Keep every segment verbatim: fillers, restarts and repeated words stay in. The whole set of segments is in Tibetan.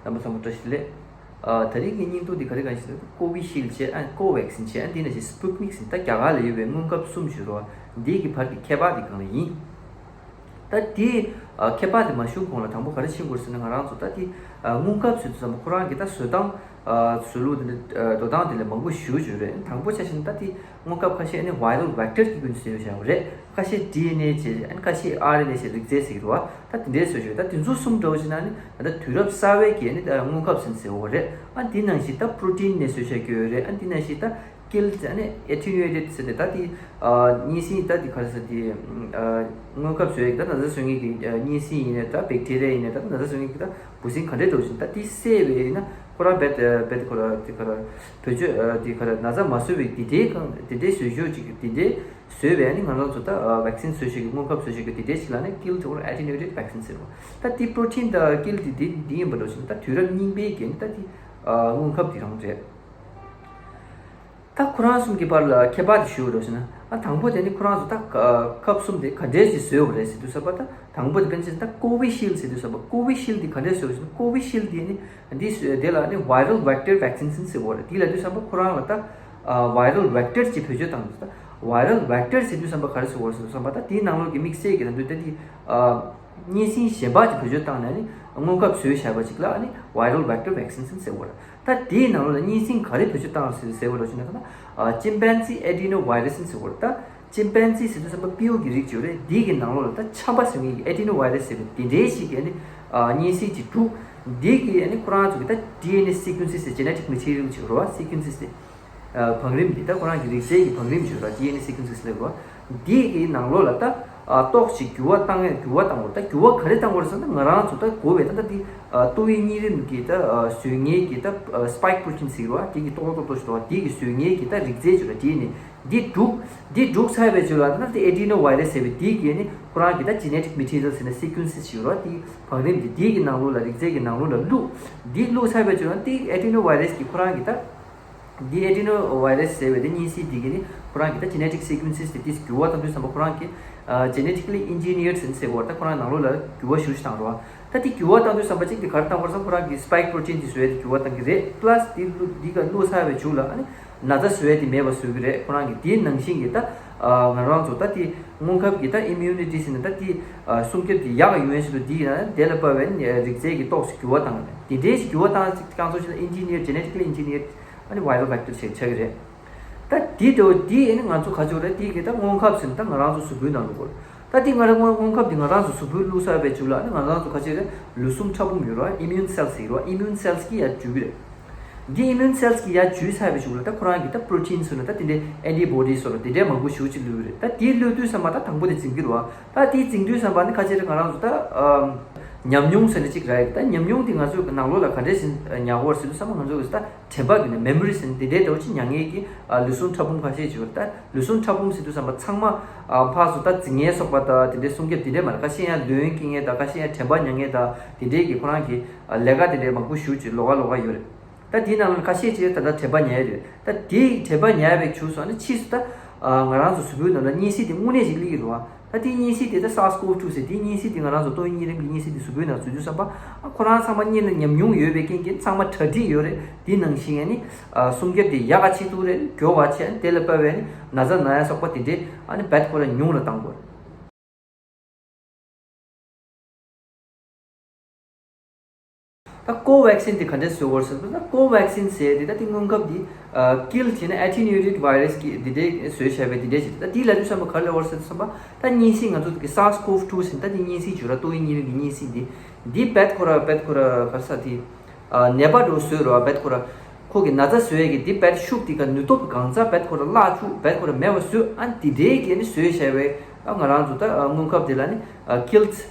རྣམ་པ་ཚང་མ་བཀྲ་ཤིས་བདེ་ལེགས། ཨ། ད་རིང་གི་བརྙན་ཐུང་འདི་ག་རེ་གང་ཞིག་ཟེར་ན། ཀོ་བི་ཤིལ་བྱས། ཨ། ཀོ་ཝེག་སིན་བྱས། ཨ། འདི་ནང་བཞིན་སྤུ་ཊི་ནིག་ཟེར། ད་རྒྱ་གར་ལ་ཡོད་པའི་སྔོན་ཁབ་གསུམ་ཞིག་རེད་པ། འདི་གི་བར་གྱི་ཁྱད་པར་འདི་གང་རེད་ཡིན། ད་འདི། ཨ། ཁྱད་པར་འདི་མ་ཞུ་གོང་ལ་དང་པོ་ག་རེ་ཤེས་དགོས་ཟེར་ན། ང་རང་ཚོ་ད་འདི། ཨ། སྔོན་ཁབ་ཟེར་དུས་ཙམ་པ་ཁོ་རང་གི་ད་བཟོ་སྟངས། ཨ། བཟོ་ལུགས་འདི་འདྲ། ཨ། འགྲོ་སྟངས་འདི་ལ་མང་པོ་ཞེ་པོ་ཅིག་ཡོད་རེད། དང་པོ་ཆ་བཞག་ན་ད་འདི་སྔོན་ཁབ་ཁ་ཤས་ནི་viral vector གྱི་ཀུན་སྤྱོད་བྱས་པ་རེད། ཁ་ཤས་ཌི་ཨེན་ཨེ་བྱས། ཨ་ནི་ཁ་ཤས་ཨར་ཨེན་ཨེ་བྱས། རིགས་རྫས་ཟེར་གྱི་རེད་པ། ད་དེ་འདྲའི་བཟོ་བྱས། ད་དེ་ཚོ་གསུམ་འདྲ་བོ་ཅིག་ནང་ནི་ད་ལྟ་དུས་རབས་གསར་པའི་གི་ནི་ད་སྔོན་ཁབ་ཟེར་ཟེར་བ་རེད། ཨ། འདི་ནང་བཞིན་ད་པྲོ་ཊིན་ནས་བཟོ་བྱས་ཀྱི་ཡོད་རེད། ཨ། འདི་ནང་བཞིན་ད་ཀིལ་ཟེར། ཨ་ནི་ཨེ་ཊི་ནུ་ཨེ་ཊེཌ་ཟེར་ཏེ། ད་དེ། ཨ། གཉན་སྲིན། ད་དེ་ག་རེ་ཟེར། དེ། ཨ། སྔོན་ཁབ་བཟོ་ཡས་ཀྱི་ད་ན་ཚ་བཟོ་མཁན་གྱི། ཨ། གཉན་སྲིན་ཡིན་ནའི་ད་བེག་ཊི་རི་ཡ་ཡིན་ནའི་ད་ན་ཚ་བཟོ་མཁན་གྱི་ད་འབུ་སྲིན་ག་འདྲ་འདྲ་བོ་ཞིག་ད་དེ་བསད་པ་ཡིན་ན་ཁོ་རང་རྦད་རྦད་ཁོ་རང་དེ་ག་རེ། བེད་སྤྱོད། ཨ། དེ་ག་རེ། ན་ཚ་མ་བཟོ་བའི་དེ་འདྲའི་གང་དེ་འདྲའི་བཟོ་བཅོས་ཅིག་དེ་འདྲའི་བཟོས་པ་ཡིན་ན། ང་རང་ཚོ་ད། ཨ། ཝེག་སིན་བཟོ་བྱེད་ཀྱི། སྔོན་ཁབ་བཟོ་བྱེད་ཀྱི་དེ་འདྲའི་ཞིག་ལ་ནི་ཀིལ་དེ་ཁོ་རང་ཨེ་ཊི་ནུ་ཨེ་ཊེཌ་ཝེག་སིན་ཟེར་བ། ད་དེ་པྲོ་ཊིན་དང་ཀིལ་དེ་དེ་འདི་ཡིན་པ་འདྲ་བོ་ཞིག་ད་དུས་རབས་རྙིང་པའི་གི་ནི་ད་དེ། ཨ། སྔོན་ཁབ་དེ་རང་རེད། ད་ཁོ་རང་གསུམ་གྱི་བར་ལ་ཁྱད་པར་དེ་ཞུ་འགྲོ་ཞེ་ན། ཨ། དང་པོ་དེ་ནི་ཁོ་རང་ཚོ་ད་ཁབ་གསུམ་དེ་ག་འདྲས་ཅིག་བཟོས་པ་རེད་ཟེར་དུས་ཙམ་པ། ད་དང་པོ་དེ་དཔེར་ན་ཆ་བཞག་ན་ད་ཀོ་བི་ཤིལ་ཟེར་དུས་ཙམ་པ། ཀོ་བི་ཤིལ་དེ་ག་འདྲས་བཟོས་པ་ཞེ་ན། ཀོ་བི་ཤིལ་དེ་ནི་འདི་བཟོས། དེ་ལ་ནི་viral vector vaccine ཟེར་བ་རེད། དེ་ལབ་དུས་ཙམ་པ་ཁོ་རང་ལ་ད། ཨ། viral vector ཅིག་བེད་སྤྱོད་བཏང་། ད་viral vector ཟེར་དུས་ཙམ་པ་ག་རེ་ཟེར་བ་རེད་ཟེར་དུས་ཙམ་པ། ད་དེའི་ནང་ལོགས་ཀྱི་དམིགས་བསལ་གྱི་ནང་དུ་ད་དེ། ཨ། གཉན་སྲིན་གཞན་པ་ཅིག་བེད་སྤྱོད་བཏང་ནས་ནི་སྔོན་ཁབ་བཟོས་བཞག་པ་ཅིག་ལ་ནི་viral vector vaccine ཟེར་བ་རེད། ད་དེའི་ནང་ལོགས་ལ་གཉན་སྲིན་ག་རེ་བེད་སྤྱོད་བཏང་ཟེར་ཟེར་བ་ལ་ཞུ་ན། ད་ཨ། chimpanzee adenovirus ཟེར་བ་རེད། ད་chimpanzee ཟེར་དུས་ཙམ་པ་སྤྲེའུ་གི་རིགས་ཅིག་རེད། དེའི་གི་ནང་ལོགས་ལ་ད་ཆམ་པ་ཟེར་མཁན་གྱི་adenovirus ཟེར་བའི་དེ་འདྲའི་ཞིག་གི་ནི། ཨ། གཉན་སྲིན་ཅིག་འདུག། དེའི་གི་ནི་ཁོ་རང་ཚོ་གི་ད་ཌི་ཨེན་ཨེ་སི་ཀུན་སི་ཟེར། genetic material ཅིག་རེད་པ། སི་ཀུན་སི་ཟེར། ཨ། བང་རིམ་འདི་ད་ཁོ་རང་གི་རིགས་རྫས་ཀྱི་བང་རིམ་ཅིག་རེད་པ། ཌི་ཨེན་ཨེ་སི་ཀུན་སི་ཟེར་བ། འདི་གི་ནང་ལོགས་ལ་ད། ཨ། ཏོག་ཅིག་འགྱུར་བ་བཏང་ཡ། འགྱུར་བ་བཏང་བ། ད་འགྱུར་བ་ག་རེ་བཏང་བ་རེད་ཟེར་ན། ང་རང་ཚོ་ད་གོ་བའི་ད་ད་འདི། ཨ། ཏོག་དབྱིབས་གཉན་རིམས་ཀྱི་ད། ཨ། བཟོ་མཁན་གྱི་ད། ཨ། spike protein ཟེར་བ། དེ་གི་ཏོག་ཏོག་ཏོག་ཏོག་ཞིག་འདུག་པ། དེ་གི་བཟོ་མཁན་གྱི་ད་རིགས་རྫས་ཅིག་ལ་ཌི་ཨེན་ཨེ་འདི་འདུག། འདི་འདུག་ཚར་བའི་རྗེས་ལ་ད་ད་དེ་adenovirus ཟེར་བའི་དེ་གི་ནི་ཁོ་རང་གི་ད་genetic material ཟེར་ན་སི་ཀུན་སི་ཞིག་རེད་པ། དེ་བང་རིམ་འདི་དེ་གི་ནང་ལོགས་ལ། རིགས་རྫས་ཀྱི་ནང་ལོགས་ལ་བླུགས། འདི་བླུགས་ཚར་བའི་རྗེས་ལ་དེ་adenovirus གི་ཁོ་རང་གི་ད། འདི་adenovirus ཟེར་བའི་དེ་གཉན་སྲིན་འདི་གི་ནི་ཁོ་རང་གི་ད་genetic sequences དེ་དེ་འགྱུར་བ་བཏང་དུས་ཙམ་པ་ཁོ་རང་གི། ཨ། genetically engineered ཟེར་ནས་ཟེར་བ་རེད། ད་ཁོ་རང་ནང་ལོགས་ལ་འགྱུར་བ་ཞེ་པོ་ཅིག་བཏང་རེད་པ། ད་དེ་འགྱུར་བ་བཏང་དུས་ཙམ་པ་ཅིག་དེ་ག་རེ་བཏང་བ་རེད་ཟེར་ན། ཁོ་རང་གི་spike protein དེ་བཟོ་ཡས་དེ་འགྱུར་བ་བཏང་གི་རེད། plus དེ་བླུགས། འདི་ག་བླུགས་ཚར་བའི་མཇུག་ལ་ཨ་ནི་ན་ཚ་བཟོ་ཡས་དེ་མེད་པ་བཟོ་གི་རེད་ཁོ་རང་གིས། དེ་ནང་བཞིན་གྱི་ད། ཨ། ང་རང་ཚོ་ད་དེ་སྔོན་ཁབ་ཀྱི་ད་immunity ཟེར་ན་ད་དེ། ཨ། སྲུང་སྐྱོབ་དེ་ཡག་ག་ཡོང་ཡས་ཆེད་དུ་དེ་ཡིན་ན་དེ་ལ་དཔག་པའི་རིགས་རྫས་ཀྱི་ཏོག་ཙམ་འགྱུར་བ་བཏང་ནས། དེ་འདྲའི་ཞིག་འགྱུར་བ་བཏང་ཅིག་བཏང་ཚོད་ཅིག་ལ་engineered, genetically engineered ཨ་ནི་viral vector ཞིག་ཆགས་ཀྱི་རེད། ད་དེ་འདྲ་བོ་དེ་ཨ་ནི་ང་ཚོ་ག་ཅིག་རེད། དེ་གི་ད་སྔོན་ཁབ་ཟེར་ན་ད་ང་རང་ཚོ་གཟུགས་པོའི་ནང་བླུགས་དགོས། ད་དེ་ང་རང་སྔོན་སྔོན་ཁབ་དེ་ང་རང་ཚོ་གཟུགས་པོའི་བླུགས་ཚར་བའི་མཇུག་ལ་ཨ་ནི་ང་རང་ཚོ་ག་ཅིག་རེད། ལུས་ཟུངས་ཕྲ་ཕུང་ཡོད་རེད་པ། immune cells ཟེར་གྱི་རེད་པ། immune cells གིས་ཡར་འཇུ་གི་རེད། འདི་immune cells གིས་ཡར་འཇུས་ཚར་བའི་གཞུག་ལ་ད་ཁོ་རང་གིས་ད་protein ཟེར་ན་ད་དེ་འདྲའི་antibodies ཟེར་རོ། དེ་འདྲའི་མང་པོ་ཞེ་པོ་ཅིག་བླུགས་ཡོད་རེད། ད་དེ་བླུགས་དུས་ཙམ་པ་ད་དང་པོ་དེ་འཛིང་གི་རེད་པ། ད་དེ་འཛིང་དུས་ཙམ་པ་ནི་ཁ་ཅིག་རེད། ང་རང་ཚོ་ད་ཨམ། ཉམས་མྱོང་ཟེར་ནི་ཅིག་རེད། ད་ཉམས་མྱོང་དེ་ང་ཚོའི་ནང་ལོགས་ལ་ག་འདྲས་ཟིན་ཉར་དགོས་རེད་ཟེར་དུས་ཙམ་པ་ང་ཚོ་གི་ད་དྲན་པ་གི་ནི་memory ཟེར་ནི་དེ་འདྲའི་འདྲ་བོ་ཅིག་ཉར་མཁན་གྱི། ཨ། ལུས་ཟུངས་ཕྲ་ཕུང་ཁ་ཤས་ཅིག་ཡོད་རེད། ད་ལུས་ཟུངས་ཕྲ་ཕུང་ཟེར་དུས་ཙམ་པ་ཚང་མ། ཨ། ཕར་ཚུར་ད་འཛིང་ཡས་སོགས་པ་དང་དེ་འདྲའི་སྲུང་སྐྱོབ་དེ་འདྲའི་མ་རེད། ཁ་ཤས་ཡང་གདོན་སྐྱེ་མཁན་དང་། ཁ་ཤས་ཡང་དྲན་པ་ཉར་མཁན་དང་། དེ་འདྲའི་གི་ཁོ་རང་གི་ཨ་ལས་ཀ་དེ་འདྲའི་མང་པོ་ཞེ་པོ་ཅིག་ལོགས་ཀ་ལོགས་ཀ་ཡོད་རེད། ད་དེའི་ནང་ལ་ཁ་ཤས་ཅིག་ད་ལྟ་དྲན་པ་ཉར་ཡས་རེད། ད་དེའི་དྲན་པ་ཉར་བའི་མཇུག་སོང་ནས་ཕྱིས་སུ་ད། ཨ། ང་རང་ཚོ་གཟུགས་པོའི་ནང་ལ་གཉན་སྲིན་དེ་དངོས་གནས་ཅིག་སླེབས་ཀྱི་རེད་པ། ད་དེ་གཉན་སྲིན་དེ་ད་SARS-CoV two ཟེར། དེ་གཉན་སྲིན་དེ་ང་རང་ཚོ་ཏོག་དབྱིབས་གཉན་རིམས་ཀྱི་གཉན་སྲིན་དེ་གཟུགས་པོའི་ནང་འཛུལ་དུས་ཙམ་པ། ཨ། ཁོ་རང་ཚང་མ་སྔོན་ལ་ཉམས་མྱོང་ཡོད་པའི་རྐྱེན་གྱིས་ཚང་མ་གྲ་སྒྲིག་ཡོད་རེད། དེ་ནང་བཞིན་ཨ་ནི། ཨ། སྲུང་སྐྱོབ་དེ་ཡག་ག་བྱེད་ཐུབ་རེད། མགྱོགས་པ་བྱས། ཨ་ནི་དེ་ལ་དཔག་པའི་ཨ་ནི་ན་ཚ་ན་ཡ་སོགས་པ་དེ་འདྲའི་ཨ་ནི་རྦད་ཁོ་རང་ཉུང་རུ་གཏོང་དགོས། ད་ཀོ་ཝེག་སིན་དེ་ག་འདྲས་བཟོས་ཡོད་རེད་ཟེར་ན། ད་ཀོ་ཝེག་སིན་ཟེར་དེ་ད་དེ་སྔོན་ཁབ་དེ། ཨ། ཀིལ་བྱས་ནས་ཨེ་ཊི་ནུ་ཨེ་ཊེཌ་ཝའི་རས་ཀྱི་དེ་འདྲས་བཟོས་བྱས་པའི་དེ་འདྲས་ཅིག་ད་དེ་ལབ་དུས་ཙམ་པ་ག་རེ་ལབ་ཡོད་རེད་ཟེར་དུས་ཙམ་པ། ད་གཉན་སྲིན་ང་ཚོ་གི་SARS-CoV two ཟེར་ད་དེ་གཉན་སྲིན་ཅིག་ཡོད་རེད། ཏོག་དབྱིབས་གཉན་རིམས་ཀྱི་གཉན་སྲིན་དེ། འདི་རྦད་ཁོ་རང་རྦད་ཁོ་རང་ག་རེ་ཟེར་དེ། ཨ། ནད་པ་འདྲ་བོ་བཟོས་རེད་པ། རྦད་ཁོ་རང་། ཁོ་གི་ན་ཚ་བཟོ་ཡས་ཀྱི་འདི་རྦད་ཤུགས་དེ་ག་ནུས་སྟོབས་གང་ཚ་རྦད་ཁོ་རང་བརླག་བཅུག་རྦད་ཁོ་རང་མེད་པ་བཟོས། ཨ། འདི་འདྲའི་གི་ནི་བཟོས་བྱས་པའི། ཨ། ང་རང་ཚོ་ད། ཨ། སྔོན་ཁབ་དེ་ལ་ནི། ཨ། ཀིལ་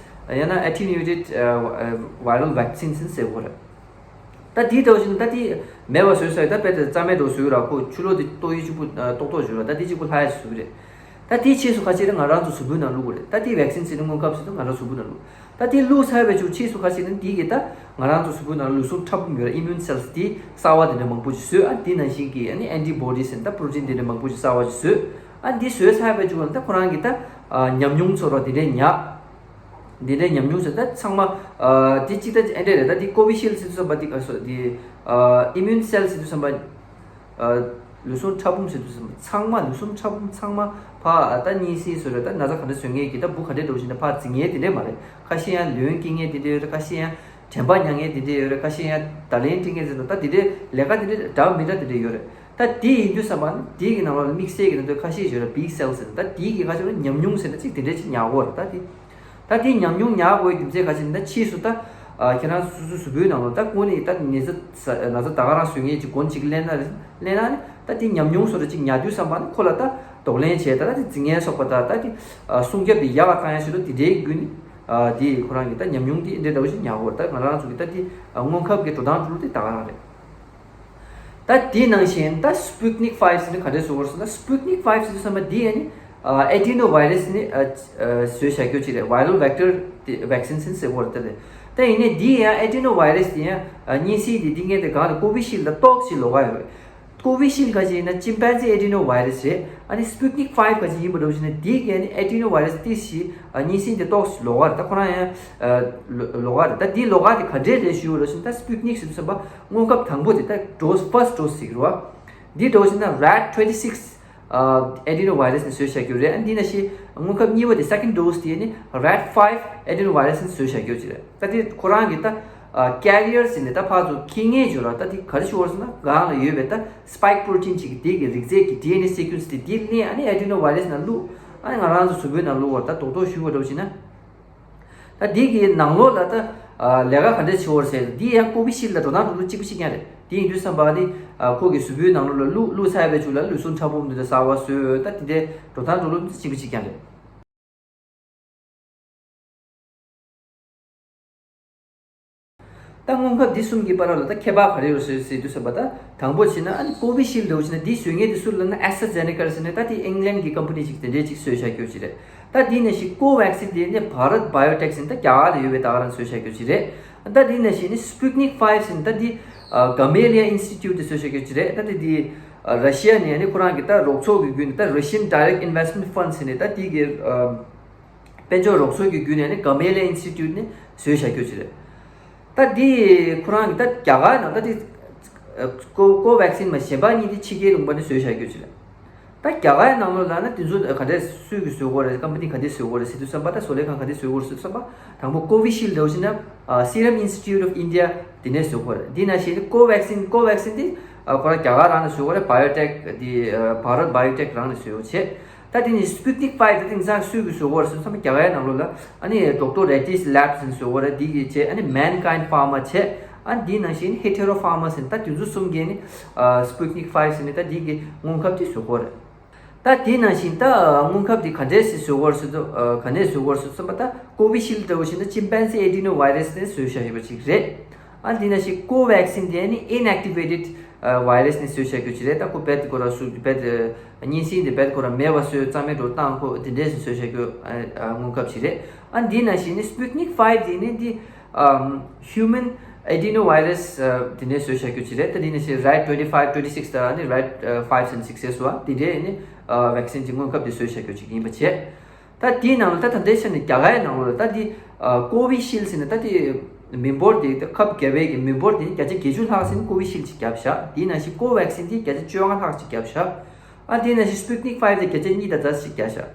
ཡང་ན་ཨེ་ཊི་ནུ་ཨེ་ཊེཌ་ཝའི་རལ་ཝེག་སིན་ཟེར་གོ་རེད། ད་དེའི་ལྟ་བ་བྱས་ན་ད་དེ་མེད་པ་བཟོས་ཚར། ད་རྦད་དེ་རྩ་མེད་འདྲ་བོ་བཟོས་ར། ཁོ་ཕྱི་ལོགས་དེ་ཏོག་དབྱིབས་གཅིག་པུ། ཨ། ཏོག་ཏོག་བཟོས་ར། ད་དེ་གཅིག་པུ་ལྷག་ཡས་བཟོས་རེད། ད་དེའི་རྗེས་སུ་ཁ་ཅིག་རེད། ང་རང་ཚོ་གཟུགས་པོའི་ནང་བླུགས་དགོས་རེད། ད་དེ་ཝེག་སིན་ཟེར་ནས་སྔོན་ཁབ་ཟེར་དུས་ང་རང་གཟུགས་པོའི་ནང་བླུགས། ད་དེ་བླུགས་ཚར་བའི་མཇུག་རྗེས་སུ་ཁ་ཅིག་རེད། དེ་གིས་ད་ང་རང་ཚོ་གཟུགས་པོའི་ནང་ལུས་ཟུངས་ཕྲ་ཕུང་ཡོད་ར། ཨི་མིའུན་སེལ་སི་དེ་གསར་པ་དེ་འདྲ་མང་པོ་ཅིག་བཟོས། ཨ། དེ་ནང་བཞིན་གྱི་ཨ་ནི་ཨེན་ཊི་བོ་ཌི་ཟེར་ད་པྲོ་ཊིན་དེ་འདྲ་མང་པོ་ཅིག་གསར་པ་ཅིག་བཟོས། ཨ། འདི་བཟོས་ཚར་བའི་མཇུག་ལ་ད་ཁོ་རང་གིས་ད། ཨ། ཉམས་མྱོང་ཚོར་བ་དེ་འདྲ་ཉར། འདི་འདྲའི་ཉམས་མྱོང་ཟེར་ད་ཚང་མ་ཨ་དེ་གཅིག་ད་ཨེ་འདྲ་རེད། ད་དེ་ཀོ་བི་ཤིལ་ཟེར་དུས་ཙམ་པ་དེ་ག་སོ་དེ་ཨ་ཨི་མིའུན་སེལ་ཟེར་དུས་ཙམ་པ། ཨ་ལུས་ཟུངས་ཕྲ་ཕུང་ཟེར་དུས་ཙམ་པ་ཚང་མ་ལུས་ཟུངས་ཕྲ་ཕུང་ཚང་མ་ཕ་ད་གཉིད་སད་བཟོ་རེད། ད་ན་ཚ་ག་འདྲ་བཟོ་མཁན་གྱི་ད་འབུ་ག་འདྲ་འདྲ་བོ་ཞིག་ད་ཕ་འཛིང་མཁན་དེ་འདྲས་མ་རེད། ཁ་ཤས་ཡང་ལོན་སྐྱེ་མཁན་དེ་འདྲས་ཡོད་རེད། ཁ་ཤས་ཡང་དྲན་པ་ཉམས་མཁན་དེ་འདྲས་ཡོད་རེད། ཁ་ཤས་ཡང་བརྡ་ལན་སྤྲད་མཁན་ཟེར་ན་ད་དེ་འདྲས་ལས་ཀ་དེ་འདྲས་འདྲ་མི་འདྲ་དེ་འདྲས་ཡོད་རེད། ད་དེ་ཡིན་དུས་ཙམ་པ་ནི་དེ་གི་ནང་ལོགས་ལ་དམིགས་བསལ་གྱི་ནང་དུ་ཁ་ཤས་ཡོད་རེད། བིག་སེལ་ཟེར་ན་ད་དེ་གི་ཁ་ཤས་ལ་ཉམས་མྱོང་ཟེར་ན་ཅིག་དེ་འདྲས་ཅིག་ཉར་དགོས་རེད། ད་དེ་ད་དེ་ཉམས་མྱོང་ཉར་དགོས་རྒྱུ་མཚན་ག་ཅི་ན་ཕྱིས་སུ་ད་ཨ་ཁྱེད་རང་སོ་སོའི་གཟུགས་པོའི་ནང་ལོགས་ད་ཀུན་ནས་ད་ནད་ཚ་ན་ཚ་ད་ག་རང་བཟོ་མཁན་ཅིག་མགོ་ཅིག་ལེན་ན་ལེན་ན་ནི་ད་དེ་ཉམས་མྱོང་བཟོ་འདྲ་ཅིག་ཉར་དུས་ཙམ་པ་ནི་ཁོ་ལ་ད་གདོང་ལེན་བྱས་ད་ད་དེ་འཛིང་ངན་སོགས་པ་ད་ད་དེ་ཨ་སྲུང་སྐྱོབ་དེ་ཡག་ག་བཏང་ཡ་ཞིག་ལ་དེ་འདྲའི་བརྒྱུད་ནས་ཨ་དེ་ཁོ་རང་གི་ད་ཉམས་མྱོང་དེ་འདྲ་འདྲ་བོ་ཞིག་ཉར་དགོས་རེད། ད་ང་རང་ཚོ་གི་ད་དེ་ཨ་སྔོན་ཁབ་ཀྱི་འགྲོ་སྟངས་འགྲོ་ལུགས་དེ་ད་ག་རང་རེད། ད་དེ་ནང་བཞིན་ད་Sputnik five ཟེར་ནི་ག་འདྲས་བཟོ་དགོས་ཟེར་ན། Sputnik five ཟེར་དུས་ཙམ་པ་འདི་ཡང་ནི་adeno virus ནི་བཟོས་བཞག་རྒྱུ་ཅིག་རེད། Viral vector vaccine ཟེར་དགོས་རེད། ད་ཡིན་ནའི་འདི་ཡང་adeno virus དེ་ཡང་གཉན་སྲིན་དེ་འདི་ངན་དེ་གང་ལ་ཀོ་བི་ཤིལ་ལ་ཏོག་ཙམ་ལོགས་ཀ་ཡོད་རེད། ཀོ་བི་ཤིལ་ག་ཅིག་ཡིན་ན་chimpanzee adeno virus རེད། ཨ་ནི་Sputnik five ག་ཅིག་ཡིན་པ་འདྲ་བོ་ཞིག་ན་འདི་ག་ནི་adeno virus ཏི་ཞིག་གཉན་སྲིན་དེ་ཏོག་ཙམ་ལོགས་ཀ་རེད། ད་ཁོ་རང་ཡང་ལོགས་ཀ་རེད། ད་འདི་ལོགས་ཀ་དེ་ག་འདྲས་རེད་ཞུ་བ་འདྲ་བོ་ཞིག་ན། ད་Sputnik ཟེར་དུས་ཙམ་པ། སྔོན་ཁབ་དང་པོ་དེ་ད་dose first dose ཟེར་གི་རེད་བ། འདི་འདྲ་བོ་ཞིག་ན་rat twenty six adeno virus ནས་བཟོས་བཞག་རྒྱུ་རེད། ཨ་འདི་ནང་བཞིན་སྔོན་ཁབ་གཉིས་པ་དེ་second dose དེ་ནི་rat five adeno virus ནས་བཟོས་བཞག་རྒྱུ་ཅིག་རེད། ད་དེ་ཁོ་རང་གི་ད་carrier ཟེར་ནས་ད་ཕར་ཚུར་འཁྱེར་མཁན་ཅིག་ཡོད་རེད། ད་དེ་ག་རེ་ཞུ་བ་རེད་ཟེར་ན་སྒང་ལ་ཡོད་པའི་ད་spike protein ཅིག་གི་དེ་གི་རིགས་རྫས་ཀྱི་ཌི་ཨེན་ཨེ་sequence དེ་དེ་ལེན། ཨ་ནི་adeno virus ནང་བླུགས། ཨ་ནི་ང་རང་ཚོ་གཟུགས་པོའི་ནང་བླུགས་པ་རེད། ད་རྡོག་རྡོག་ཞུ་བ་འདྲ་བོ་ཞིག་ན། ད་འདི་གི་ནང་ལོགས་ལ་ད་ཨ་ལས་ཀ་ག་འདྲས་བྱེད་དགོས་རེད་ཟེར། འདི་ཡང་ཀོ་བི་ཤིལ་དང་འགྲོ་སྟངས་འགྲོ་ལུགས་གཅིག་པ་གཅིག་རྐྱང་རེད། དེ་ཡིན་དུས་ཙམ་པ་ནི་ཨ་ཁོ་གི་གཟུགས་པོའི་ནང་ལོགས་ལ་བླུགས་བླུགས་ཚར་བའི་མཇུག་ལ་ལུས་ཟུངས་ཕྲ་ཕུང་འདི་འདྲ་གསར་པ་བཟོས། ད་དེ་འདྲའི་འགྲོ་སྟངས་འགྲོ་ལུགས་གཅིག་པ་གཅིག་རྐྱང་རེད། ད་སྔོན་ཁབ་འདི་གསུམ་གྱི་བར་ལ་ད་ཁྱད་པར་ག་རེ་ཡོད་ཟེར་ཟེར་དུས་ཙམ་པ། ད་དང་པོ་བྱས་ན་ཨ་ནི་ཀོ་བི་ཤིལ་འདྲ་བོ་བྱས་ན་འདི་བཟོ་མཁན་དེ་སུ་ལབ་ན་AstraZeneca ཟེར་ནས་ད་དེ་ཨིང་ལན་གྱི་ཀམ་པ་ནི་ཅིག་དེ་འདྲས་ཅིག་བཟོས་བཞག་རྒྱུ་ཅིག་རེད། ད་འདི་ནང་བཞིན་ཀོ་ཝེག་སིན་དེ་ནི་Bharat Biotech ཟེར་ནས་ད་རྒྱ་གར་ལ་ཡོད་པའི་ད་ག་རང་བཟོས་བཞག་རྒྱུ་ཅིག་རེད། ད་འདི་ནང་བཞིན་ནི་Sputnik five ཟེར་ནས་ད་འདི་ཨ་Gamaleya Institute དེ་བཟོས་བཞག་རྒྱུ་ཅིག་རེད། ད་འདི་འདི་ཨ་ར་ཤི་ཡ་ནས་ནི་ཁོ་རང་གི་ད་རོགས་ཚོགས་ཀྱི་བརྒྱུད་ནས་ད་Russian Direct Investment Fund ཟེར་ནས་ད་འདི་གི་ཨ་དཔལ་འབྱོར་རོགས་ཚོགས་ཀྱི་བརྒྱུད་ནས་ནི་Gamaleya Institute ནས་བཟོས་བཞག་རྒྱུ་ཅིག་རེད། ད་འདི་ཁོ་རང་གི་ད་རྒྱ་གར་ནང་ད་འདི་ཀོ་ཀོ་ཝེག་སིན་མ་གཞན་པ་གཉིས་འདི་ཕྱི་རྒྱལ་ལུང་པ་ནས་བཟོས་བཞག་རྒྱུ་ཅིག་རེད། ད་རྒྱ་གར་ནང་ལོགས་ལ་ན་དེ་ཚོ་ག་འདྲས་སུས་ཀྱིས་བཟོས་ཡོད་རེད། ཀམ་པ་ནི་ག་འདྲས་བཟོས་ཡོད་རེད་ཟེར་དུས་ཙམ་པ། ད་བཟོ་ལས་ཁང་ག་འདྲས་བཟོས་ཡོད་རེད་ཟེར་དུས་ཙམ་པ། དང་པོ་ཀོ་བི་ཤིལ་འདྲ་བོ་ཞིག་ན་Serum Institute of India དེ་ནས་བཟོས་ཡོད་རེད། འདི་ནང་བཞིན་ཀོ་ཝེག་སིན་ཀོ་ཝེག་སིན་འདི་ཁོ་རང་རྒྱ་གར་རང་ནས་བཟོས་ཡོད་རེད། Biotech འདི་Bharat Biotech རང་ནས་བཟོས་ཡོད་བྱས། ད་དེ་ནས་Sputnik five དེ་དེང་སང་སུས་ཀྱིས་བཟོས་ཡོད་རེད་ཟེར་དུས་ཙམ་པ། རྒྱ་གར་ནང་ལོགས་ལ་ཨ་ནི་Doctor Reddy's Labs ནས་བཟོས་ཡོད་རེད། འདི་གི་བྱས་ཨ་ནི་Mankind Pharma བྱས། ཨ་འདི་ནང་བཞིན་Hetero Pharma ཟེར་ད་དེ་ཚོ་གསུམ་གྱིས་ནི་Sputnik five ཟེར་ནས་ད་འདི་གི་སྔོན་ཁབ་དེ་བཟོས་ཡོད་རེད། ད་དེ་ནང་བཞིན་ད་སྔོན་ཁབ་དེ་ག་འདྲས་སེ་བཟོས་ཡོད་ཟེར་དུས་ག་ནས་བཟོས་ཡོད་ཟེར་དུས་ཙམ་པ། ད་ཀོ་བི་ཤིལ་འདྲ་བོ་ཞིག་ན་chimpanzee adenovirus ནས་བཟོས་བཞག་ཡོད་པ་ཅིག་རེད། ཨ་འདི་ནང་བཞིན་ཀོ་ཝེག་སིན་དེ་ནི་inactivated virus ནས་བཟོས་བཞག་རྒྱུ་ཅིག་རེད། ད་ཁོ་རྦད་དེ་ཁོ་རང་སུ་རྦད་དེ་གཉན་སྲིན་དེ་རྦད་དེ་ཁོ་རང་མེད་པ་བཟོས། རྩ་མེད་འགྲོ་བཏང་ཁོ་དེ་འདྲས་སེ་བཟོས་བཞག་རྒྱུ་སྔོན་ཁབ་ཅིག་རེད། ཨ་འདི་ནང་བཞིན་ནི་Sputnik five དེ་ནི་འདི་ཨམ་human adenovirus ཨ་དེ་ནས་བཟོས་བཞག་རྒྱུ་ཅིག་རེད། ད་དེ་ནས་ཤི་rat twenty five twenty six ད་ནི་rat ཨ་five and six ཟེར་སོང་བ། དེ་འདྲའི་ནི་ཨ་ཝེག་སིན་གྱི་སྔོན་ཁབ་དེ་བཟོས་བཞག་རྒྱུ་ཅིག་ཡིན་པ་བྱས། ད་དེའི་ནང་ལ་ད་ད་ལྟའི་ཆ་ནས་རྒྱ་གར་ནང་ལ་ད་དེ་ཨ་ཀོ་བི་ཤིལ་ཟེར་ནས་ད་དེ་མི་འབོར་དེ་ད་ཁབ་བརྒྱ་པའི་གི་མི་འབོར་དེ་བརྒྱ་ཆ་བརྒྱད་ཅུ་ལྷག་ཟིན་ཀོ་བི་ཤིལ་ཅིག་བརྒྱབ་བཞག་དེའི་ནང་བཞིན་ཀོ་ཝེག་སིན་དེ་བརྒྱ་ཆ་བཅོ་ལྔ་ལྷག་ཅིག་བརྒྱབ་བཞག་ཨ་དེའི་ནང་བཞིན་Sputnik five དེ་བརྒྱ་ཆ་གཉིས་དང་ཙམ་ཞིག་བརྒྱབ་བཞག་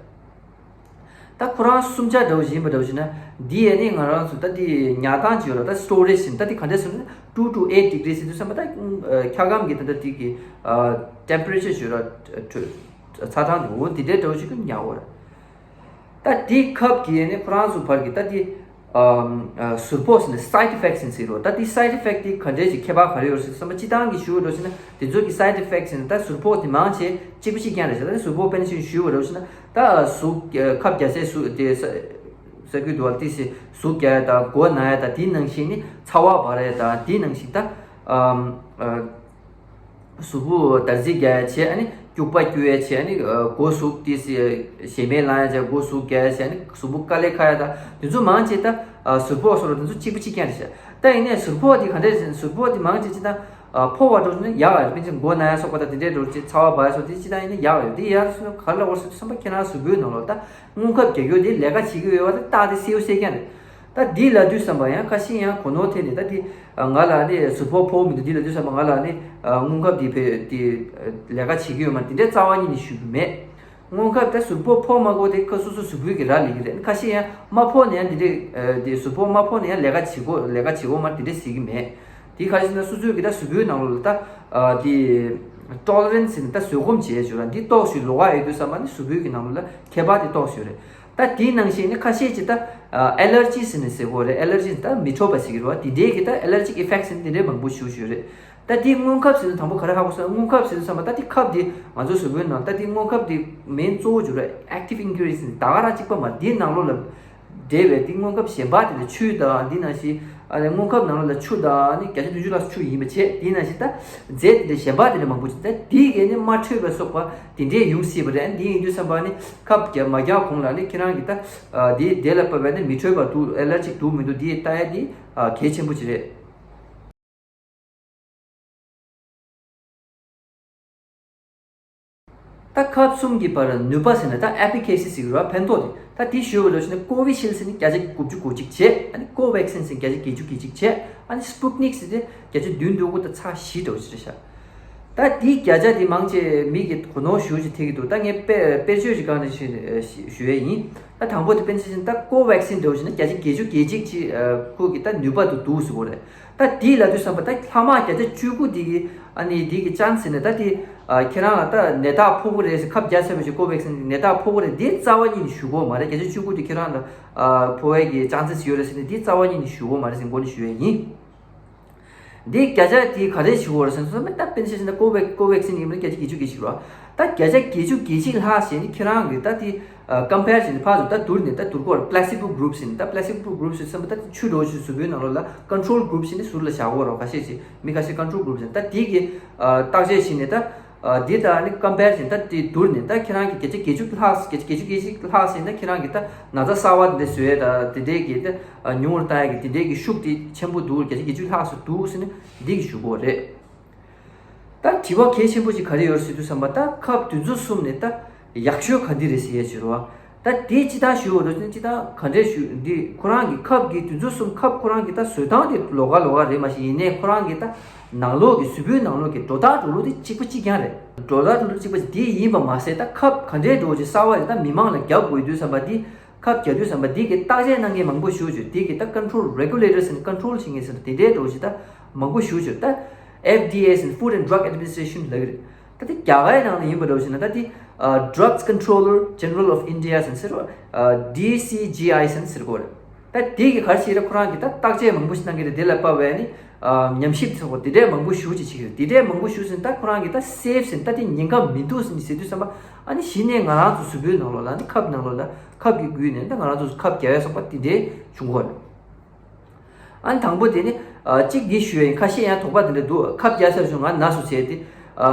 ད་ཁོ་རང་གསུམ་ཆ་འདྲ་བོ་ཡིན་པ་འདྲ་བོ་ཞིག་ན། འདི་ཡས་ནི་ང་རང་ཚོ་ད་འདི་ཉར་སྟངས་ཅིག་ཡོད་ར། ད་སི་ཊོ་རེཇ་ཟེར་ན་ད་འདི་ག་འདྲས་ཟེར་ན་two to eight degree ཟེར་དུས་ཙམ་པ། ད་འཁྱག་སྒམ་གྱི་ད་ལྟ་འདི་གི་ཨ་ཊེམ་པེ་རེ་ཅར་ཅིག་ཡོད་ར། ཚ་གྲང་འདི་འོ་འདི་འདྲའི་འདྲ་བོ་ཞིག་གི་ཉར་འོ་ར། ད་འདི་ཁབ་ཀྱི་ཡས་ནི་ཁོ་རང་ཚོ་བར་གྱི་ད་འདི་ཨ་ཨ་ཟུར་ཕོག་ཟེར་ནས་side effects ཟེར་རོ། ད་འདི་side effect འདི་ག་འདྲས་ཀྱི་ཁྱད་པར་ག་རེ་ཡོད་རེད་ཟེར་དུས་ཙམ་པ། སྤྱིར་བཏང་གི་ཞུ་འོ་འདྲ་བོ་ཞིག་ན་དེ་ཚོ་གི་side effects ཟེར་ན་ད་ཟུར་ཕོག་དེ་མང་ཆེ་གཅིག་པ་གཅིག་རྐྱང་རེད་ཤག་ད་ཟུར་ཕོག་དཔེར་ན་ཆེན་ཞུས་པ་འདྲ་བོ་ཞིག་ན། ད་གཟུགས་ཁབ་རྒྱག་སའི་གཟུགས་དེ་ས་ས་ཁུལ་དུ་བ་ཏི་སི་གཟུགས་རྒྱག་ཡ་དང་མགོ་ན་ཡ་དང་དེའི་ནང་བཞིན་ནི་ཚ་བ་འབར་ཡ་དང་དེའི་ནང་བཞིན་ད་ཨམ་ཨ་གཟུགས་པོ་འདར་རྩི་རྒྱག་ཡ་བྱས། ཨ་ནི་སྐྱུག་པ་སྐྱུག་ཡ་བྱས། ཨ་ནི་ཨ་མགོ་གཟུགས་ཏི་སི་ཞེ་མེར་ལངས་ཡ་བྱས། མགོ་གཟུགས་རྒྱག་ཡ་བྱས། ཨ་ནི་གཟུགས་པོ་དཀའ་ལས་ཁག་ཡ་དང་དེ་ཚོ་མང་ཆེ་ད་ཨ་ཟུར་ཕོག་སོགས་དེ་ཚོ་གཅིག་པ་གཅིག་རྐྱང་རེད་ཤག་ད་ཡིན་ནའི་ཟུར་ཕོག་དེ་ག་འདྲས་ཟེར་ན། ཟུར་ཕོག་དེ་མང་ཆེ་ཅི་ད། ཨ་ཕོ་བ་འགྲོ་ནི་ཡག་ཡོད། དཔེར་ན་མགོ་ན་ཡ་སོགས་པ་དང་དེ་འདྲའི་འགྲོ་ཅིག་ཚ་བ་འབར་ཡ་སོགས་དེ་ཅི་ད་ཡིན་ན་ཡག་ཡོད། དེ་ཡག་སོང་ག་ལ་འོར་སོང་བསམ་པ་ཁྱེད་རང་གཟུགས་པོའི་ནང་ལོགས་ད་རྔུལ་ཁབ་རྒྱག་རྒྱུ་དེ་ལས་ཀ་བྱེད་ཀྱི་ཡོད་པ་དེ་རྟགས་དེ་གསལ་པོ་གསལ་རྐྱང་རེད། ད་འདི་ལབ་དུས་ཙམ་པ་ཡང་ཁ་ཤས་ཡང་གོ་ནོར་ཐེབས་ནས་ད་འདི་ང་ལ་ནི་གཟུགས་པོ་ཕོ་མི་འདུག་འདི་ལབ་དུས་ཙམ་པ་ང་ལ་ནི་རྔུལ་ཁབ་འདི་བེད་འདི་ལས་ཀ་བྱེད་ཀྱི་ཡོད་མ་རེད། འདི་འདྲའི་རྩ་བ་ཉིད་ནས་ཞུ་གི་མེད། རྔུལ་ཁབ་ད་གཟུགས་པོ་ཕོག་མ་དགོས་དེ་ཁ་སོ་སོ་གཟུགས་པོའི་གི་ར་ལས་ཀྱི་རེད། ཁ་ཤས་ཡང་མ་ཕོག་ནས་ཡང་འདི་འདྲའི་འདི་གཟུགས་པོ་མ་ཕོག་ནས་ཡང་ལས་ཀ་བྱེད་དགོས་ལས་ཀ་བྱེད་དགོས་མ་རེད། འདི་འདྲའི་ཟེར་གི་མེད། དེ་ག་རེ་ཟེར་ན་སོ་སོའི་གི་ད་གཟུགས་པོའི་ནང་ལོགས་ལ་ད་དེ་ཊོ་ལེ་རན་སི་ཟེར་ནས་ད་བཟོད་སྒོམ་བྱེད་ཡས་ཞུ་ར་འདི་ཏོག་ཞིག་ལོགས་ཀ་ཡོད་དུས་ཙམ་པ་ནི་གཟུགས་པོའི་གི་ནང་ལོགས་ལ་ཁྱད་པར་དེ་ཏོག་ཞིག་ཡོད་རེད། ད་དེའི་ནང་བཞིན་ནི་ཁ་ཤས་ཀྱིས་ད་ཨེ་ལར་ཇི་ཟེར་ནས་ཟེར་གོ་རེད། ཨེ་ལར་ཇི་ད་མི་འཕྲོད་པ་ཟེར་གི་རེད་བ། དེ་འདྲའི་གི་ད་ཨེ་ལར་ཇིག་ཨི་ཕེག་ཟེར་ནས་དེ་འདྲའི་མང་པོ་ཞུ་ཞུ་རེད། ད་དེ་རྔུལ་ཁབ་ཟེར་ན་དང་པོ་ག་རེ་ཧ་གོ་སོང་། རྔུལ་ཁབ་ཟེར་དུས་ཙམ་པ་ད་དེ་ཁབ་དེ་ང་ཚོ་གཟུགས་པོའི་ནང་ད་དེ་རྔུལ་ཁབ་དེ་མེན་གཙོ་བོ་ཞུ་རེད། ཨེག་ཊིབ་ཨིན་གི་རི་ཌི་ཡེན་ཊི་ཟེར་ནས་ད་ག་རང་གཅིག་པ་མ་རེད། དེའི་ནང་ལོགས་ལ་འདྲེས་པའི་དེ་རྔུལ་ཁབ་གཞན་པ་དེ་ནི་ཆུ་དང་འདི་ནང་བཞིན་ཨ་ནི་རྔུལ་ཁབ་ནང་ལོགས་ལ་ཆུ་དང་ནི་བརྒྱ་ཆ་བདུན་ཅུ་ལྷག་ཆུ་ཡིན་པ་བྱས། དེ་ནང་བཞིན་ད་རྫས་དེ་འདྲ་གཞན་པ་དེ་འདྲ་མང་པོ་ཅིག་ད་དེ་གས་ནི་མ་འཕྲོད་པ་སོགས་པ་དེ་འདྲས་ཡོང་སྲིད་པ་རེད། འདི་ཡིན་དུས་ཙམ་པ་ནི་ཁབ་རྒྱག་མ་རྒྱག་གོང་ལ་ནི་ཁྱེད་རང་གིས་ད་དེ་དེ་ལ་བབས་པ་ནི་མི་འཕྲོད་པ་འདུག་ཨེ་ལར་ཇིག་འདུག་མི་འདུག་དེ་ལྟ་ཡ་དེ་གལ་ཆེན་པོ་ཅིག་རེད། ད་ཁབ་གསུམ་གྱི་བར་ནུས་པ་ཟེར་ན་ད་ཨེ་ཕི་ཀེ་སི་ཟེར་གྱི་རེད་བ། ཕན་ཐོགས་དེ་ད་དེ་ཞུས་པ་འདྲ་བྱས་ན་ཀོ་བི་ཤིལ་ཟེར་ནི་བརྒྱ་ཆ་དགུ་བཅུ་གོ་གཅིག་བྱས། ཨ་ནི་ཀོ་ཝེག་སིན་ཟེར་ནི་བརྒྱ་ཆ་བརྒྱད་ཅུ་གྱ་གཅིག་བྱས། ཨ་ནི་སྤུ་ཊི་ནིག་ཟེར་དེ་བརྒྱ་ཆ་བདུན་འདུག་གོ་ད་ཚེག་བཞི་འདྲ་བོ་ཞིག་རེད་ཤག་ད་དེའི་བརྒྱ་ཆ་དེ་མང་ཆེ་མི་གི་གོ་ནོར་ཞེ་པོ་ཅིག་ཐེབས་ཀྱི་འདུག་ད་ངས་དཔེ་དཔེར་བརྗོད་ཅིག་སྒང་ནས་ཞུ་ཞུ་ཡས་ཡིན། ད་དང་པོ་དེ་དཔེར་ན་ཆ་བཞག་ན་ད་ཀོ་ཝེག་སིན་འདྲ་བོ་ཞིག་ན་བརྒྱ་ཆ་བརྒྱད་ཅུ་གྱ་གཅིག་ཅིག་ཁོ་གི་ད་ནུས་པ་དེ་འདུག་ཟེར་གོ་རེད། ད་དེ་ལབ་དུས་ཙམ་པ་ད་ལྷག་མ་བརྒྱ་ཆ་བཅུ་དགུ་དེ་གི་ཨ་ནི་དེ་གི་ཅན་སི་ཟེར་ནས་ད་དེ་ཁྱེད་རང་ལ་ད་ནད་རྟགས་ཕོག་གི་རེད་ཟེར། ཁབ་རྒྱག་ཚར་བའི་རྗེས་ཀོ་ཝེག་སིན་ནད་རྟགས་ཕོག་གི་རེད། འདི་རྩ་བ་ཉིད་ནས་ཞུ་གི་ཡོད་མ་རེད། བརྒྱ་ཆ་བཅུ་དགུ་དེ་ཁྱེད་རང་ལ་ཕོག་ཡས་ཀྱི་ཅན་སི་ཡོད་རེད་ཟེར་ནས་འདི་རྩ་བ་ཉིད་ནས་ཞུ་གི་ཡོད་མ་རེད་ཟེར་མགོ་ནས་ཞུ་ཡས་ཡིན། འདི་བརྒྱ་ཆ་དེ་ག་རེ་ཞུ་གི་ཡོད་རེད་ཟེར་ན་ད་དཔེར་ན་ཆ་བཞག་ན་ཀོ་ཝེག་ཀོ་ཝེག་སིན་ཡིན་ན་བརྒྱ་ཆ་བརྒྱད་ཅུ་གྱ་གཅིག་རེད་བ། ད་བརྒྱ་ཆ་བརྒྱད་ཅུ་གྱ་གཅིག་ལྷག་བྱས་ནས་ཁྱེད་རང་གིས་ད་དེ་ཀམ་པེར་བྱས་ནས་ཕར་ཚུར་ད་བསྡུར་ནས་ད་བསྡུར་གོ་རེད། པི་ལེ་སི་བོ་གུ་རུབ་ཟེར་ནས་ད་པི་ལེ་སི་བོ་གུ་རུབ་ཟེར་ཙམ་པ་ད་ཆུ་འདྲ་བོ་ཞིག་གཟུགས་པོའི་ནང་ལོགས་ལ་ཀོན་ཊོལ་གུ་རུབ་ཟེར་ནས་ཟུར་ལ་བཞག་གོ་རེད། ཁ་ཤས་ཤིག་མི་ཁ་ཤས་ཀོན་ཊོལ་གུ་རུབ་ཟེར་ད་དེ་གི་བརྟག་དཔྱད་བྱས་ནས་ད་འདི་དང་ནི་ཀམ་པེར་བྱས་ད་དེ་བསྡུར་ནས་ད་ཁྱེད་རང་གི་བརྒྱ་ཆ་བརྒྱད་ཅུ་ལྷག་བརྒྱ་ཆ་བརྒྱད་ཅུ་གྱ་གཅིག་ལྷག་ཟིན་ན་ཁྱེད་རང་གི་ད་ན་ཚ་གསར་བ་དེ་འདྲ་བཟོ་ཡས་ད་དེ་འདྲའི་གི་ད་ཉུང་རུ་བཏང་ཡས་ཀྱི་དེ་འདྲའི་གི་ཤུགས་དེ་ཆེན་པོ་འདུག་བརྒྱ་ཆ་བརྒྱད་ཅུ་ལྷག་སུ་འདུག་ཟེར་ནས་འདི་གི་ཞུ་གོ་རེད། ད་དྲི་བ་གལ་ཆེན་པོ་ཅིག་ག་རེ་ཡོད་ཟེར་དུས་ཙམ་པ་ད་ཁབ་དེ་ཚོ་གསུམ་ནས་ད་ཡག་ཤོས་ག་འདི་རེད་ཟེར་ཡས་ཅིག་རེད་བ། ད་དེ་སྤྱིར་བཏང་ཞུ་བ་རེད་ན་སྤྱིར་བཏང་ག་འདྲས་ཞུ་འདི་ཁོ་རང་གི་ཁབ་ཀྱི་དུས་ཚོད་གསུམ་ཁབ་ཁོ་རང་གི་ད་བཟོ་སྟངས་དེ་ལོགས་ཀ་ལོགས་ཀ་རེད། མ་གཞི་ཡིན་ནའི་ཁོ་རང་གི་ད་ནང་ལོགས་ཀྱི་གཟུགས་པོའི་ནང་ལོགས་ཀྱི་འགྲོ་སྟངས་འགྲོ་ལུགས་དེ་གཅིག་པ་གཅིག་རྐྱང་རེད། འགྲོ་སྟངས་འགྲོ་ལུགས་གཅིག་པ་དེ་ཡིན་པ་མ་ཟད་ད་ཁབ་ག་འདྲས་འགྲོ་ཅིག་གསར་བ་རེད། ད་མི་མང་ལ་རྒྱག་དགོས་དུས་ཙམ་པ་དེ་ཁབ་རྒྱག་དུས་ཙམ་པ་དེ་གི་བརྟག་དཔྱད་གནང་མཁན་མང་པོ་ཞུ་བྱོས། དེ་གི་ད་ཀོན་ཊོལ་རེ་གུ་ལེ་ཊར་ཟེར་ནས་ཀོན་ཊོལ་བྱེད་མཁན་ཟེར་ན་དེ་འདྲས་འགྲོ་ཅིག་ད་མང་པོ་ཞུ་བྱོས། ད་ཨེཕ་ཌི་ཨེ་ཟེར་ནས་Food and Drug Administration ལབ་ཀྱི་རེད། ད་དེ་རྒྱ་གར་ནང་ལ་ཡིན་པ་འདྲ་བོ་ཞིག་ན་ད་དེ་Drugs Controller General of India ཟེར་ཟེར་བ། ཌི་སི་ཇི་ཨའི་ཟེར་ཟེར་གོ་རེད། ད་དེ་གི་ག་རེ་བྱེད་རེད། ཁོ་རང་གི་ད་བརྟག་དཔྱད་མང་པོ་ཞིག་གནང་གི་རེད། དེ་ལ་དཔག་པའི་ནི་ཉམས་ཞིབ་ཚོགས་པ་དེ་འདྲས་མང་པོ་ཞུ་ཅིག་བྱེད་ཀྱི་རེད། དེ་འདྲས་མང་པོ་ཞུ་ཟིན་ད་ཁོ་རང་གི་ད་སེབ་ཟིན་ད་དེ་ཉེན་ཁ་མི་འདུག་ཟིན་ཟེར་དུས་ཙམ་པ་ཨ་ནི་གཞི་ནས་ང་རང་ཚོ་གཟུགས་པོའི་ནང་ལོགས་ལ་ནི་ཁབ་ནང་ལོགས་ལ་ཁབ་ཀྱི་བརྒྱུད་ནས་ད་ང་རང་ཚོ་ཁབ་རྒྱག་ཡ་སོགས་པ་དེ་འདྲས་བྱུང་གོ་རེད། ཨ་ནི་དང་པོ་དེ་ནི་ཨ་གཅིག་འདི་ཞུ་ཡ་ཡིན། ཁ་ཤས་ཡང་དོགས་པ་དེ་འདྲ་འདུག་ཁབ་རྒྱག་ཚར་བྱུང་ང་ན་སོང་ཟེར་ཏེ། ཨ་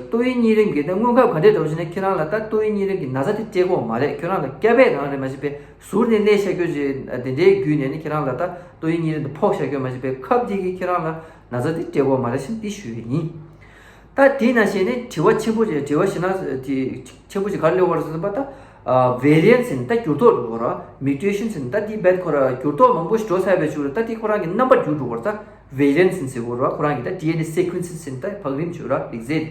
ཏོག་དབྱིབས་གཉན་རིམས་ཀྱི་ད་སྔོན་ཁབ་ག་འདྲས་འདྲ་བོ་ཞིག་ན་ཁྱེད་རང་ལ་ད་ཏོག་དབྱིབས་གཉན་རིམས་ཀྱི་ན་ཚ་དེ་སྤྲད་ཀྱི་ཡོད་མ་རེད། ཁྱེད་རང་ལ་སྐྱ་བད་རང་རེད། མ་གཞི་པའི་ཟུར་ནས་སླེབས་བཞག་རྒྱུ་ཞིག་དེ་འདྲའི་བརྒྱུད་ནས་ནི་ཁྱེད་རང་ལ་ད་ཏོག་དབྱིབས་གཉན་རིམས་དེ་ཕོག་བཞག་རྒྱུ་མ་གཞི་པའི་ཁབ་དེ་གིས་ཁྱེད་རང་ལ་ན་ཚ་དེ་སྤྲད་ཀྱི་ཡོད་མ་རེད་ཟེར་འདི་ཞུ་ཡ་ཡིན། ད་དེ་ནང་བཞིན་ནི་དྲི་བ་ཆེན་པོ་ཅིག་དྲི་བ་ཞིག་ན་དེ་ཆེན་པོ་ཅིག་ག་རེ་སླེབས་ཡོད་རེད་ཟེར་ན་ད། ཨ་ཝེ་རི་ཡན་སི་ཟེར་ནི་ད་འགྱུར་ལྡོག་འགྲོ་གི་རེད། མིའུ་ཊེ་ཤན་ཟེར་ནི་ད་དེ་བེད་ཁོ་ར་འགྱུར་ལྡོག་མང་པོ་ཞིག་འགྲོ་ཚར་བའི་ཤུགས་རེད། ད་དེ་ཁོ་རང་གི་རྣམ་པ་འགྱུར་འགྲོ་གི་རེད། ད་ཝེ་རི་ཡན་སི་ཟེར་གི་རེད། ཁོ་རང་གི་ད་ཌི་ཨེན་ཨེ་སི་ཀུན་སི་ཟེར་ནི་ད་བང་རིམ་ཅིག་ཡོད་རེད། རིགས་རྫས་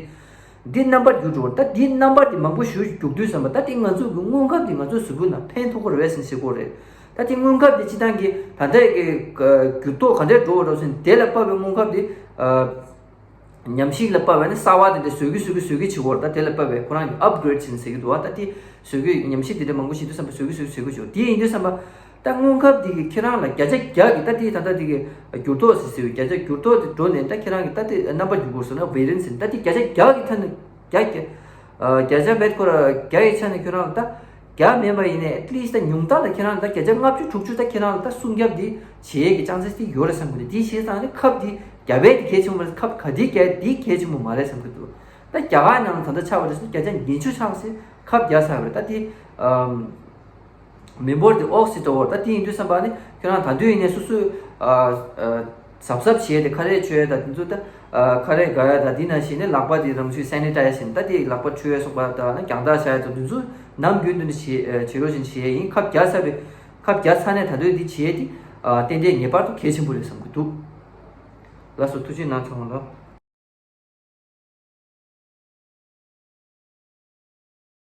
དེ་རྣམ་པ་འགྱུར་འགྲོ་གི་རེད། ད་དེ་རྣམ་པ་དེ་མང་པོ་ཞིག་འགྱུར་དུས་ཙམ་པ་ད་དེ་ང་ཚོ་གི་སྔོན་ཁབ་དེ་ང་ཚོའི་གཟུགས་པོའི་ནང་ཕན་ཐོགས་ཀྱི་རེད་པས་ཟེར་ནས་བཤད་ཀྱི་ཡོད་རེད། ད་དེ་སྔོན་ཁབ་དེ་སྤྱིར་བཏང་གི་ད་ལྟའི་གི་འགྱུར་ལྡོག་ག་འདྲས་འགྲོ་བ་འགྲོ་ཟེར་ནས་དེ་ལ་དཔག་པའི་སྔོན་ཁབ་དེ་ཨ། ཉམས་ཞིབ་ལ་དཔག་པ་ཡིན་ན་གསར་བ་དེ་འདྲ་བཟོ་གི་བཟོ་གི་བཟོ་གི་བྱེད་ཀྱི་ཡོད་རེད། ད་དེ་ལ་དཔག་པའི་ཁོ་རང་གི་ཨབ་གྷི་རེ་ཌི་ཟེར་ནས་ཟེར་གི་འདུག་བ། ད་དེ་བཟོ་གི་ཉམས་ཞིབ་དེ་འདྲ་མང་པོ་བྱེད་དུས་ཙམ་པ་བཟོ་གི་བཟོ་གི་བཟོ་གི་བྱེད་ཀྱི་ཡོད། དེ་ཡིན་དུས་ཙམ་པ་ད་སྔོན་ཁབ་དེ་གི་ཁྱེད་རང་ལ་བརྒྱ་ཆ་བརྒྱ་གི་ད་དེ་ད་ལྟ་དེ་གི་འགྱུར་ལྡོག་ཟེར་ཟེར་བའི་བརྒྱ་ཆ་འགྱུར་ལྡོག་དེ་འགྲོ་ནས་ད་ཁྱེད་རང་གི་ད་དེ་རྣམ་པ་འགྱུར་གྱི་ཡོད་ཟེར་ན་ཝེ་རི་ཡན་སི་ཟེར་ནི་ད་དེ་བརྒྱ་ཆ་བརྒྱ་གི་ཐད་ནས་བརྒྱ་བརྒྱ་ཨ་བརྒྱ་ཆ་བེད་ཁོ་ར་བརྒྱ་ཡི་ཆ་ནས་ཁྱེད་རང་ལ་ད། བརྒྱ་མིན་པ་ཡིན་ནའི་at least ད་ཉུང་མཐའ་ལ་ཁྱེད་རང་ད་བརྒྱ་ཆ་ལྔ་བཅུ་དྲུག་ཅུ་ད་ཁྱེད་རང་ད་སྲུང་སྐྱོབ་འདི་བྱེད་ཡས་ཀྱི་ཅན་སི་དེ་ཡོད་རེད་བསམ་གི་འདུག་དེ་བྱས་ཙང་ནི་ཁབ་འདི་རྒྱ་བལ་དེ་གལ་ཆེན་པོ་མ་རེད། ཁབ་ག་དེ་རྒྱག་དེ་གལ་ཆེན་པོ་མ་རེད་བསམ་གི་འདུག་ད་རྒྱ་གར་ནང་ད་ལྟ་ཆགས་པ་རེད་ཟེར་ན་བརྒྱ་ཆ་ཉི་ཤུ་ཆགས་ཟེར་ཁབ་རྒྱག་ཚར་བ་རེད། ད་དེ་ཨམ་མི་འབོར་དེ་ཨོག་སི་འགྲོ་བར་ད་དེ་ཡིན་དུས་ཙམ་པ་ནི་ཁྱེད་རང་ད་དུང་ཡིན་ནའི་སོ་སོའི་ཨ་ཨ། གཟབ་གཟབ་བྱས་ཏེ་ཁ་རས་མཆོད་ཡ་དང་དེ་ཚོ་ད་ཨ་ཁ་རས་དགའ་ཡ་དང་དེ་ནང་བཞིན་ནས་ལག་པ་དེ་རང་ཚུགས་སེ་ནི་ཊའི་ཛར་ཟེར་ད་དེ་ལག་པ་འཁྲུ་ཡ་སོགས་པ་དང་ན་རྒྱང་ཐག་བཞག་ཡ་དང་དེ་ཚོ་ནམ་རྒྱུན་དུ་ནས་བྱེད་བྱེད་རོགས་བྱེད་བྱེད་ཡ་ཡིན། ཁབ་རྒྱག་ཚར་བའི་ཁབ་རྒྱག་ཚར་ནས་ད་དུང་དེ་བྱེད་ཡ་དེ་ཨ་ཏན་ཏན་ངེས་པར་དུ་གལ་ཆེན་པོ་རེད་བསམ་གྱི་འདུག་ལགས་སོ། ཐུགས་རྗེ་གནང་ཚང་མ་ལ།